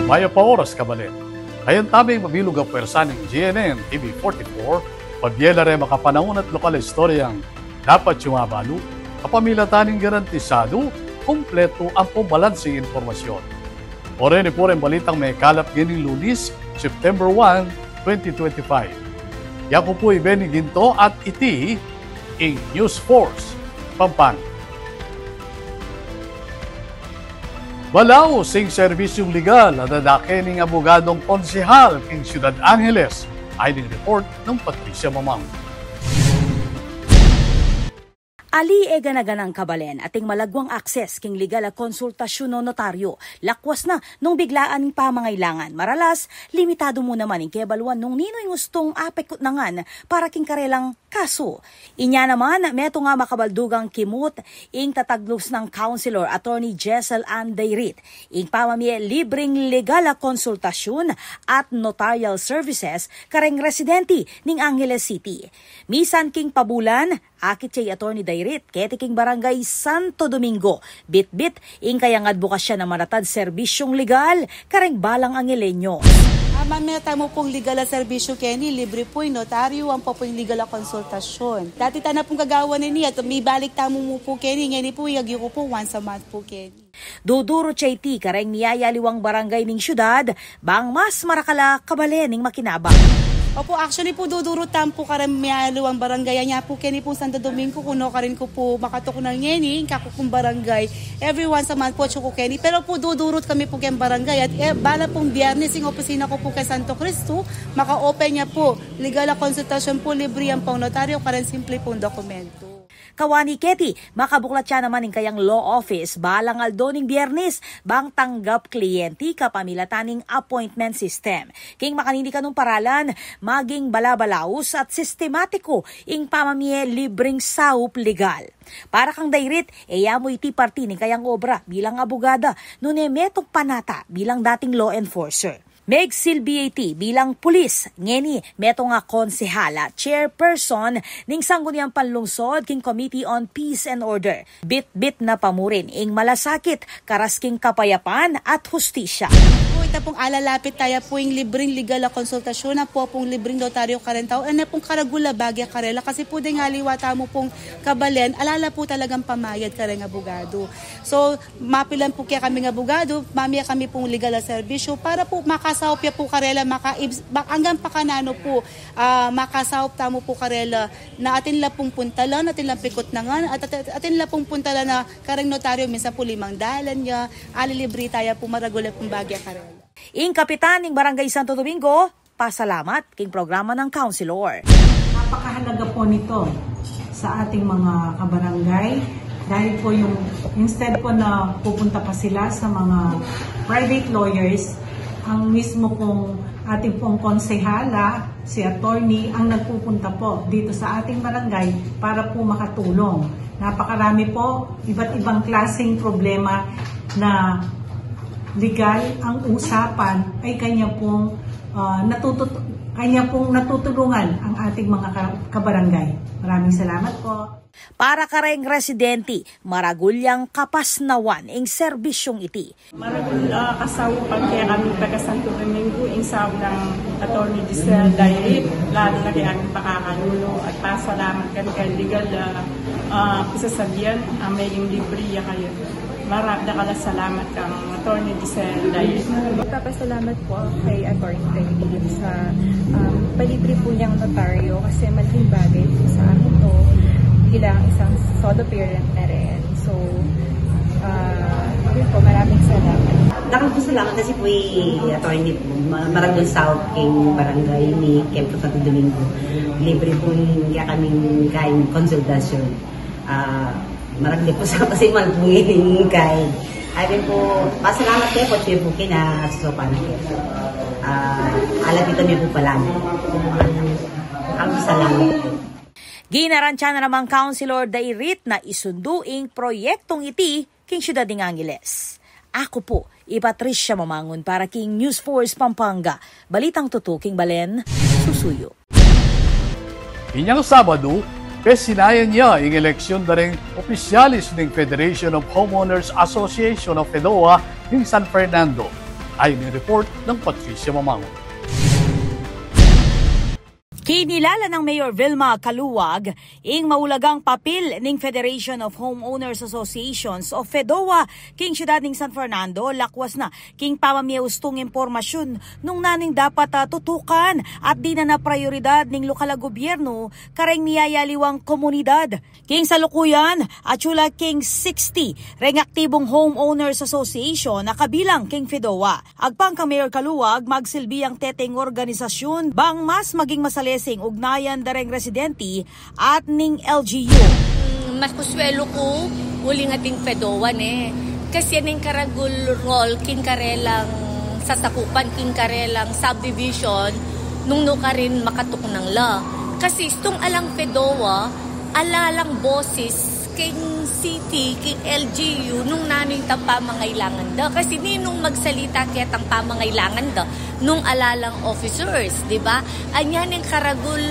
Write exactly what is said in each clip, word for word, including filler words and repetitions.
Mayap a oras, kabalen. Kayabe tamu mabilug a pwersa ning G N N T V forty-four, pabie la reng makapanaun at lokal a istoryang dapat yu mabalu, kapamilatan ning garantisadu, kumpletu ampong balanseng impormasyon. O reni pu reng balitang mekalap ngening Lunis, September one, twenty twenty-five. Yaku pu i Benny Ginto at iti ing News Force Pampanga. Balaus ing serbisyung legal a dadake ning abogadong konsehal king Syudad Angeles. Ayni ing report nang Patricia Mamang. Ali e gana-ganang kabalen ating malagwang akses king legal a konsultasyun o notaryo. Lakwas na nung biglaan ing pamangailangan. Maralas, limitadu mu naman ing kebaluan nung ninu ing ustung apekutnangan para king karelang kasu. Inya naman, metung a makabaldugang kimut ing tataglus nang Councilor Attorney Jessel Ann Dayrit ing pamamie libreng legal a konsultasyun at notarial services kareng residente ning Angeles City. Misan king pabulan, akit ya i Attorney Dayrit keti king Barangay Santo Domingo. Bitbit ing kayang adbokasya na manatad serbisyung legal kareng balang Angelenyos. Ah, mamie tamu pung legal a serbisyu keni, libre pu ing notaryo, ampo pu ing legal a konsultasyun. Dati tana pung gagawan ini at mibalik tamu mu pu keni, ngeni pu, iyagyu ku pu once a month pu keni. Dudurut ya iti kareng miyayaliwang barangay ning syudad, bang mas marakal a kabalen ing makinabang. Opo, actually pu, dudurut tamu pu kareng miyayaliwang barangay, anya pu keni pung Santo Domingo, kuno karin ku pu makatuknang ngeni ing kaku pung barangay. Every once a month pu atsu ku keni. Pero pu, dudurut kami pu keng barangay at, e, bala pung Biyernes ing opisina ku pu keng Santo Cristo, maka-open ya pu. Legal a konsultasyun pu, libre, ampong notaryo, kareng simple pung dokumentu. Kawani keti, makabuklat ya naman ing kayang law office balang aldo ning Biyernes, bang tanggap kliyenti kapamilatan ning appointment system. King makanini kanung paralan, maging balabalaus at sistematiku ing pamamie libreng saup legal. Para kang Dayrit, e ya mu iti parti ning kayang obra bilang abogada, nune metung pa nata bilang dating law enforcer. Megsilbi ya iti bilang pulis, ngeni metung a konsehal at chairperson ning Sangguniang Panlungsod king Committee on Peace and Order. Bitbit na pa mu rin ing malasakit, karas king kapayapan at hustisya. Pu, ita pung alalapit taya pu ing libreng legal a konsultasyun, ampo pung libreng notaryo kareng tau, e ne pung karagul a bage karela, kasi pu deng aliwa tamu pung kabalen, ala la pu talagang pamayad kareng abogado. So, mapilan pu kekaming abogado, mamie kami pung legal a serbisyu para pu makasaup ya pu karela, maka-, anggang pakananu pu, ah, makasaup tamu pu karela na atin la pung puntalan, atin la pung pikutnangan, at, at, atin la pung puntalan na kareng notaryo, minsan pu limang dalan ya, alilibre taya pu, maragul ya pung bage karela. Ing kapitan ning Barangay Santo Domingo, pasalamat king programa nang Councilor. Napakahalaga po nito sa ating mga kabarangay dahil po yung instead po na pupunta pa sila sa mga private lawyers, ang mismo pong ating pong konsehala, si attorney, ang nagpupunta po dito sa ating barangay para po makatulong. Napakarami po, iba't ibang klaseng problema na legal ang usapan ay kanya pong, ah, natutut-, kanya pong natutulungan ang ating mga ka-, kabarangay. Maraming salamat po. Para kareng residente, maragul yang kapasnawan ing serbisyung iti. Maragul, ah, kasaupan kekami taga Santo Domingo ing saup nang Attorney Giselle Dairit, lalu na kekami pakakanunu, at pasalamat kami kang legal, ah, ah, pisasabian, ah, meging libre ya kaya. Maragul a salamat kang Attorney Giselle Dairit. Magpapasalamat po ako kay Attorney Dairit sa, um, palibre po niyang notaryo kasi malaking bagay po sa akin to bilang isang solo parent na rin. So, ah, yun po, maraming salamat. Dakal pung salamat kasi pu i Attorney pu, ma-, maragul saup king barangay mi, king Santo Domingo. Libre pu ing kekaming kain konsultasyon. Ah, maragul pung saup kasi mal pu ing kain. Ay din pu, pasalamat kaya pu, pu kina at susupan. Ah, ala dito mi pu palan. Dakal pung salamat pu. Ginarantiya na namang Councilor Dairit na isundu ing proyektung iti king syudad ning Angeles. Aku pu i Patricia Mamangun para king News Force Pampanga. Balitang tutu king balen, susuyu. Inyang Sabadu, pesinayan ya ing eleksyon da reng opisyales ning Federation of Homeowners Association o FEDOA ning San Fernando. Ayon king report nang Patricia Mamango. Kinilala nang Mayor Vilma Caluag ing maulagang papil ning Federation of Homeowners Associations o fedoa king siyudad ning San Fernando, lakwas na king pamamie ustung impormasyun nung nanu ing dapat, ah, tutukan at dinan a prayoridad ning lokal a gobyernu kareng miyayaliwang komunidad. King salukuyan, atyu la king sixty reng aktibung Homeowners Association a kabilang king fedoa. Agpang kang Mayor Caluag, magsilbi yang teteng organisasyun bang mas maging masalese ing ugnayan da reng residente at ning L G U. Mm, mas kuswelu ku uling ating fedoa ne. Kasi yan ing karagul role king karelang sasakupan, king karelang subdivision, nung nukarin makatuknang la. Kasi istung alang fedoa, ala lang boses king city, king L G U, nung nanu ing pamangailangan da. Kasi ninung magsalita ketang pamangailangan da nung ala lang officers, di ba? Anya ning karagul,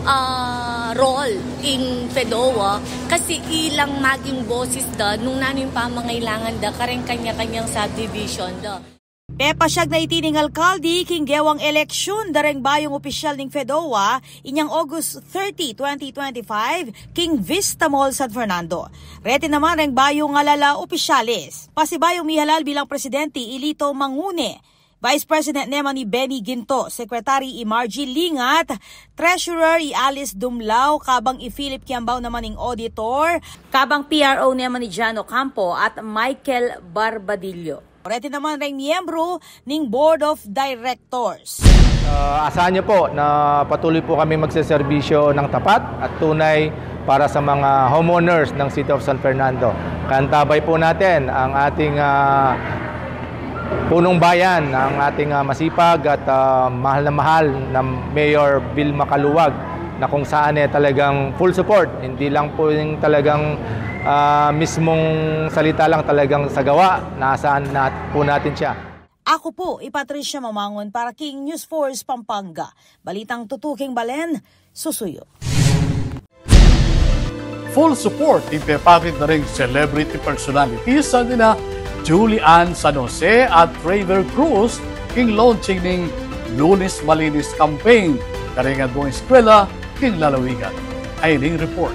ah, role ing fedoa, kasi ilang maging boses da nung nanu ing pamangailangan da kareng kanya-kanyang subdivision da. Pepasyag na iti ning alkalde king gewang eleksyon da reng bayung opisyal ning fedoa inyang August thirty, twenty twenty-five, king Vista Mall, San Fernando. Reti naman reng bayung ngalala opisyales. Pasibayung mihalal bilang presidente i Lito Mangune, Vice President naman i Benny Ginto, Secretary i Margie Lingat, Treasurer i Alice Dumlao, kabang i Philip Kiambao naman ing Auditor, kabang P R O naman i Jan Ocampo at Michael Barbadillo. Reti naman reng miyembru ning Board of Directors. Ah, asahan niyo po na patuloy po kami magseserbisyo ng tapat at tunay para sa mga homeowners ng City of San Fernando. Kaantabay po natin ang ating, ah, punong bayan, ang ating, ah, masipag at, ah, mahal na mahal na Mayor Vilma Caluag, na kung saan, eh, talagang full support. Hindi lang po yung talagang, ah, mismong salita lang, talagang sa gawa, naasahan na po natin siya. Aku pu i Patricia Mamangun para king News Force Pampanga. Balitang tutuking balen, susuyu. Full support ing pepakit na ring celebrity personalities a nina Julie Ann San Jose at Raver Cruz king launching ning Lunes Malinis campaign karing aduang eskwela king lalawigan. Ayan ing report.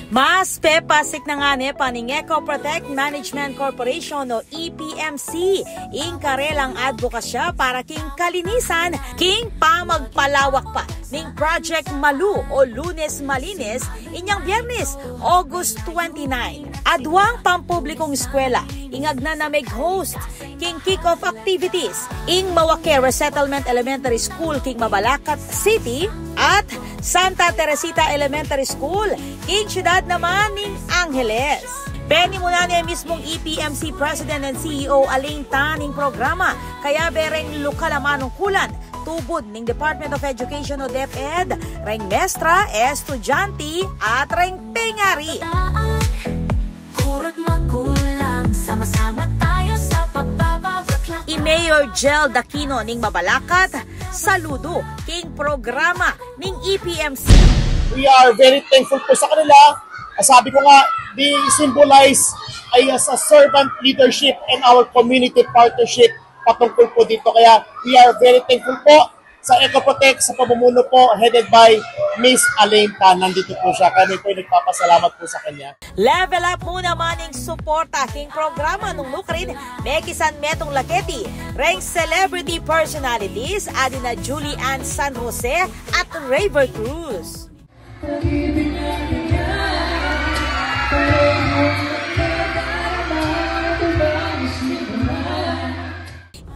Mas pepasikan na ngeni pa ning Eco Protect Management Corporation o E P M C ing karelang adbokasya para king kalinisan king pamagpalawak pa ning Project Malu o Lunes Malinis inyang Biyernes, August twenty-nine. Aduang pampublikong eskwela ing agna na meg-host king kick-off activities, ing Mawaque Resettlement Elementary School king Mabalacat City at Santa Teresita Elementary School king siyudad naman ning Angeles. Penimunan ne mismung E P M C President and C E O Elaine Tan ing programa, kayabe reng lokal a manungkulan, tubud ning Department of Education o DepEd, reng mestra, estudyante, at reng pengari. Kurut magulang, sama-sama tayo sa pagbabawat lahat. I Mayor Jel Daquino ning Mabalacat, saludu king programa ning E P M C. We are very thankful po sa kanila. Sabi ko nga, they symbolize ay as a servant leadership and our community partnership patungkol po dito. Kaya we are very thankful po sa Ecoprotect, sa pamumuno po headed by Miss Elaine Tan. Nandito po siya. Kami po ay nagpapasalamat po sa kanya. Level up mu naman ing suporta king programa nung nukarin mekisan metung laketi reng celebrity personalities, adina Julie Ann San Jose at Raver Cruz.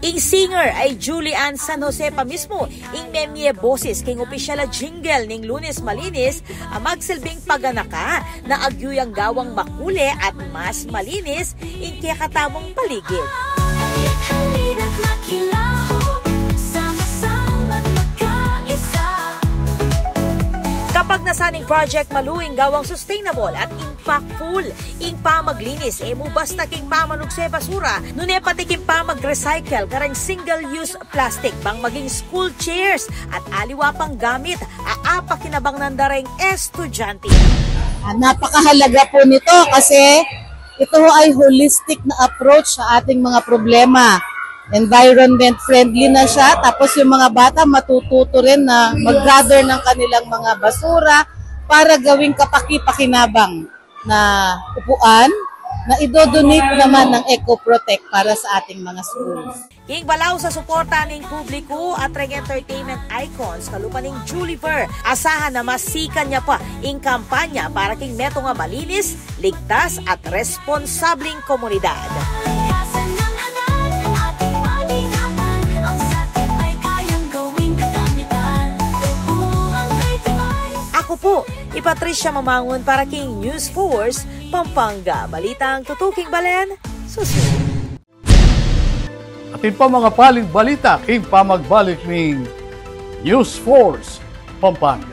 Ing singer ay Julie Ann San Jose pa mismu ing memie boses king opisyal a jingle ning Lunes Malinis a magsilbing paganaka na agyu yang gawang makule at mas malinis ing kekatamung paligid. Halina't makilahok, sama-sama't magkaisa. Kapagnasan ning Project Malu ing gawang sustainable at impactful ing pamaglinis, e mu basta king pamanugse basura, nune pati king pamag-recycle kareng single-use plastic, bang maging school chairs at aliwa pang gamit a apakinabangan da reng estudyante. Ah, napakahalaga po nito kasi Ito ho ay holistic na approach sa ating mga problema. Environment friendly na siya, tapos yung mga bata matututo rin na mag-gather ng kanilang mga basura para gawing kapaki-pakinabang na upuan na idodonate naman ng Eco Protect para sa ating mga schools. King balaw sa suporta ning publiku at ring entertainment icons kalupa ning Juliver, asahan na masikan ya pa ing kampanya para king metung a malinis, ligtas at responsabling komunidad. Ako po, i Patricia Mamangun para king News Force Pampanga. Balitang tutuking balen, susunod. Atin pa mga paling balita king pamagbalik ning News Force Pampanga.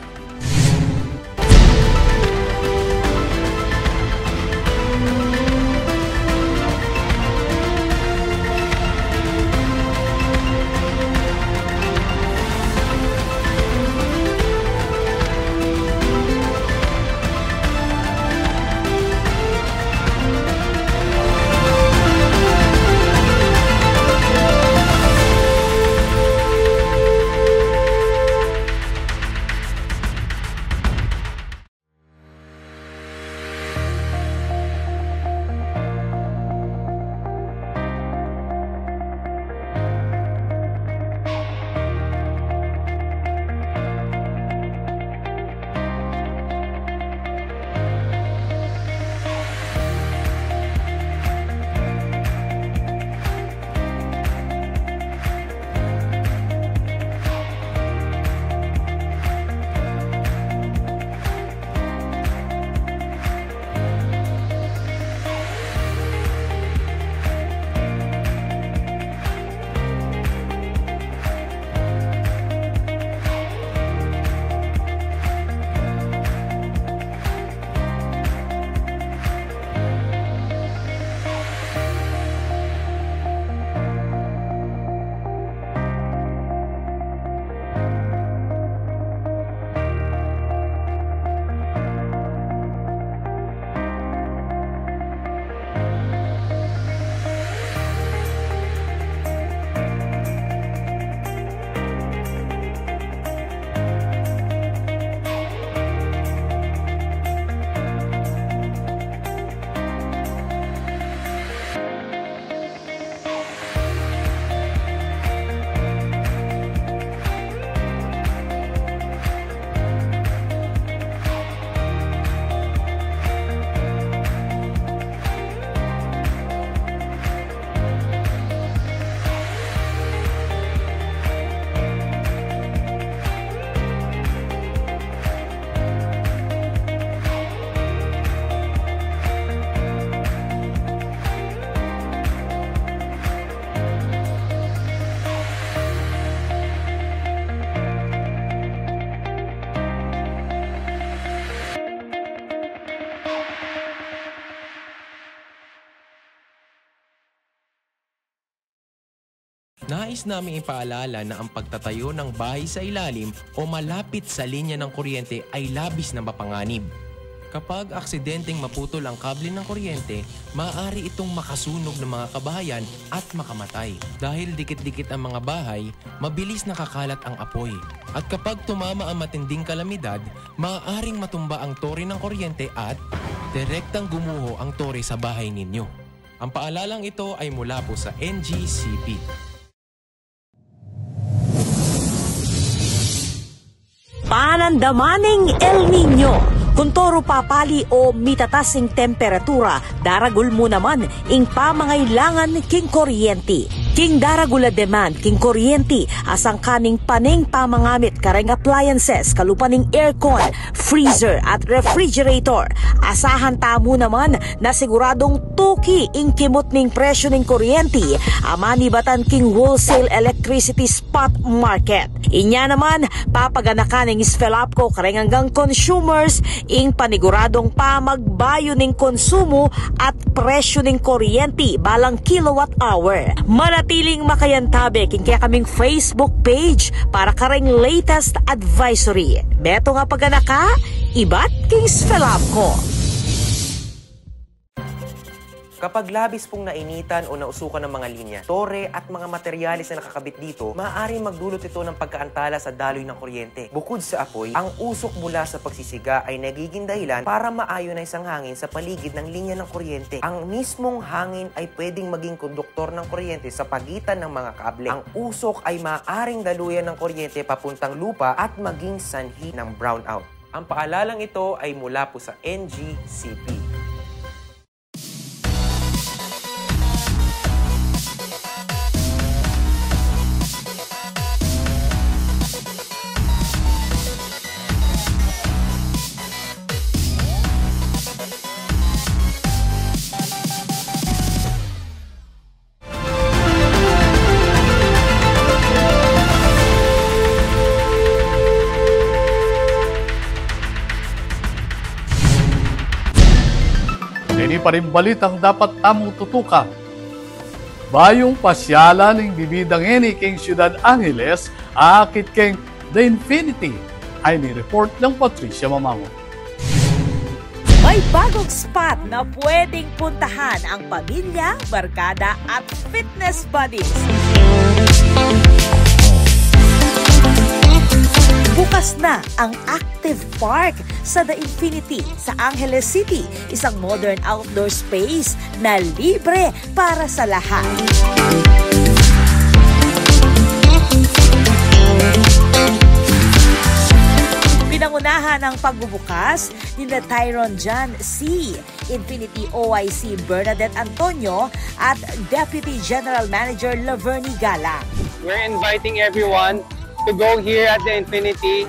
Nais naming ipaalala na ang pagtatayo ng bahay sa ilalim o malapit sa linya ng kuryente ay labis na mapanganib. Kapag aksidenteng maputol ang kable ng kuryente, maaari itong makasunog ng mga kabahayan at makamatay. Dahil dikit-dikit ang mga bahay, mabilis nakakalat ang apoy. At kapag tumama ang matinding kalamidad, maaaring matumba ang tore ng kuryente at direktang gumuho ang tore sa bahay ninyo. Ang paalalang ito ay mula po sa N G C P. Panandaman ning El Niño. Kon toro papali o mitatas ing temperatura, daragul mu naman ing pamangailangan king kuryenti. King daragul a demand king kuryenti, asangkan ning pane ing pamangamit kareng appliances kalupa ning aircon, freezer at refrigerator. Asahan tamu naman na siguradung tuki ing kimut ning presyu ning kuryenti a manibatan king wholesale electricity spot market. Inya naman, papaganakan ning SFELAPCO kareng anggang consumers ing paniguradung pamagbayu ning konsumu at presyu ning kuryenti balang kilowatt hour. Manatiling makayantabe king kekaming Facebook page para kareng latest advisory. Metung a paganaka ibat king SFELAPCO. Kapag labis pong nainitan o nausukan ang mga linya, tore at mga materyales na nakakabit dito, maaaring magdulot ito ng pagkaantala sa daloy ng kuryente. Bukod sa apoy, ang usok mula sa pagsisiga ay nagiging dahilan para ma-ionize ang hangin sa paligid ng linya ng kuryente. Ang mismong hangin ay pwedeng maging konduktor ng kuryente sa pagitan ng mga kable. Ang usok ay maaaring daluyan ng kuryente papuntang lupa at maging sanhi ng brownout. Ang paalalang ito ay mula po sa N G C P. Ini pa rin balitang dapat tamung tutukan. Bayung pasyalan ing bibidang ini king Ciudad Angeles, akit king The Infinity. Ay ni report nang Patricia Mamango. May bagong spot na pwedeng puntahan ang pamilya, barkada at fitness buddies. Bukas na ang Active Park sa The Infinity sa Angeles City, isang modern outdoor space na libre para sa lahat. Pinangunahan ang pagbubukas nina Tyron John C, Infinity O I C Bernadette Antonio, at Deputy General Manager Laverny Galang. We're inviting everyone to go here at the Infinity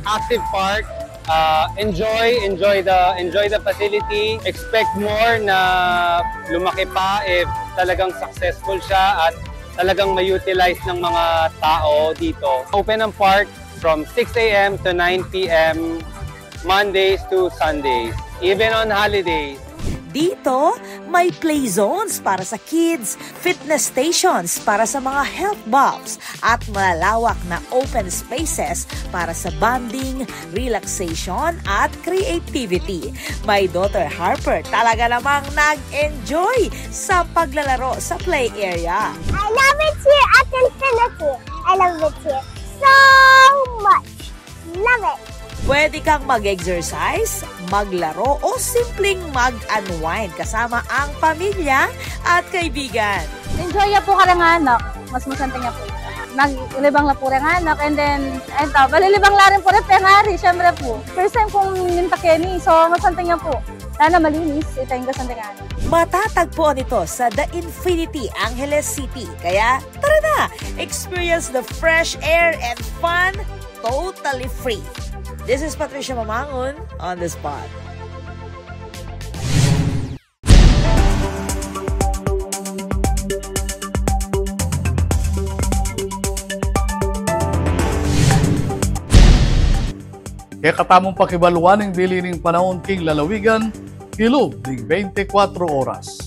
Active Park. Uh, enjoy, enjoy the, enjoy the facility. Expect more na lumaki pa if talagang successful siya at talagang ma-utilize ng mga tao dito. Open ang park from six A M to nine P M, Mondays to Sundays, even on holidays. Dito, may play zones para sa kids, fitness stations para sa mga health buffs, at malalawak na open spaces para sa bonding, relaxation, at creativity. My daughter Harper talaga namang nag-enjoy sa paglalaro sa play area. I love it here at Infinity. I love it here so much. Love it! Pwede kang mag-exercise, maglaro, o simpleng mag-unwind kasama ang pamilya at kaibigan. Enjoy ya pu karing anak. Mas masanting ya pu ita. Maglibang la pu ring anak, and then, eto, malilibang la rin pu ring pengari, syempre pu. First time kung minta keni, so masanting ya pu. Sana malinis, ita ing kasantingan. Matatagpuan ito sa The Infinity, Angeles City. Kaya, tara na! Experience the fresh air and fun totally free. This is Patricia Mamangun on the spot. Kekatamung pakibaluan ing bili ning panaun king lalawigan, kilub ning bente kwatro oras.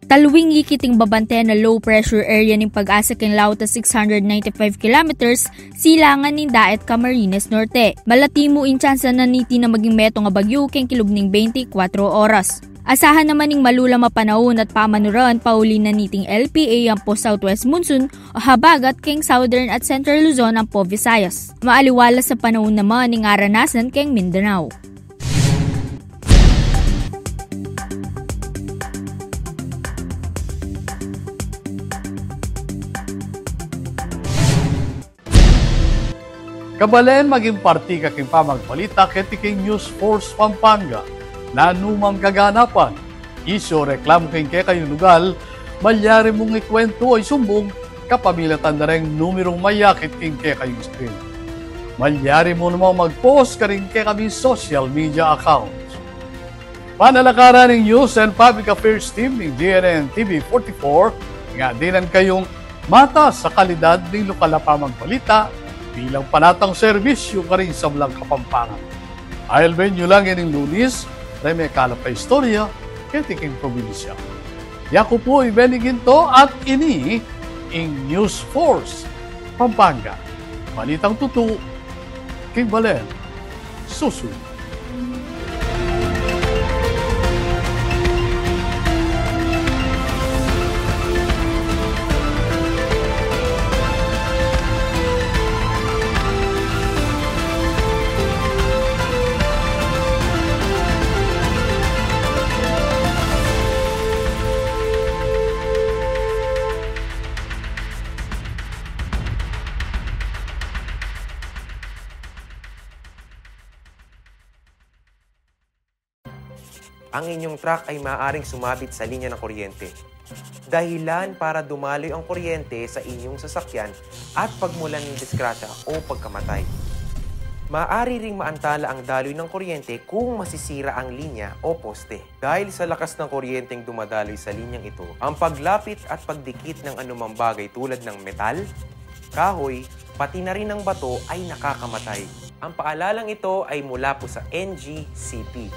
Talwing ikit ing babante na low pressure area ning PAGASA king laut a six hundred ninety-five kilometers silangan ning daet Camarines Norte. Malati mu ing tsansa na niti na maging metung a bagyu king kilub ning bente kwatro oras. Asahan naman ing malulam a panaun at pamanuran pauli na niting L P A ampo southwest monsoon o habagat king Southern at Central Luzon ampo Visayas. Maaliwalas a panaun naman ing aranasan king Mindanao. Kabalen, maging parti ka king pamagbalita keti king News Force Pampanga. Nanu mang kaganapan, isyu o reklamu king kekayung lugal, malyari mung ikwentu o isumbung kapamilatan da reng numerung mayakit king kekayung screen. Malyari mu namang mag-post karing kekaming social media accounts. Panalakaran ning News and Public Affairs Team ning G N N T V forty-four, nga dinan kayung matas a kalidad ning lokal a pamagbalita bilang panatang serbisyu karing sablang Kapampangan. Alben yu lang ining Lunis, reng mekalap a istorya keti king probinsya. Yaku pu i Benny Ginto at ini ing News Force Pampanga. Balitang tutu king balen. Susu. Ang inyong truck ay maaaring sumabit sa linya ng kuryente. Dahilan para dumaloy ang kuryente sa inyong sasakyan at pagmulan ng disgrasya o pagkamatay. Maaari ring maantala ang daloy ng kuryente kung masisira ang linya o poste. Dahil sa lakas ng kuryenteng dumadaloy sa linyang ito, ang paglapit at pagdikit ng anumang bagay tulad ng metal, kahoy, pati na rin ang bato ay nakakamatay. Ang paalalang ito ay mula po sa N G C P.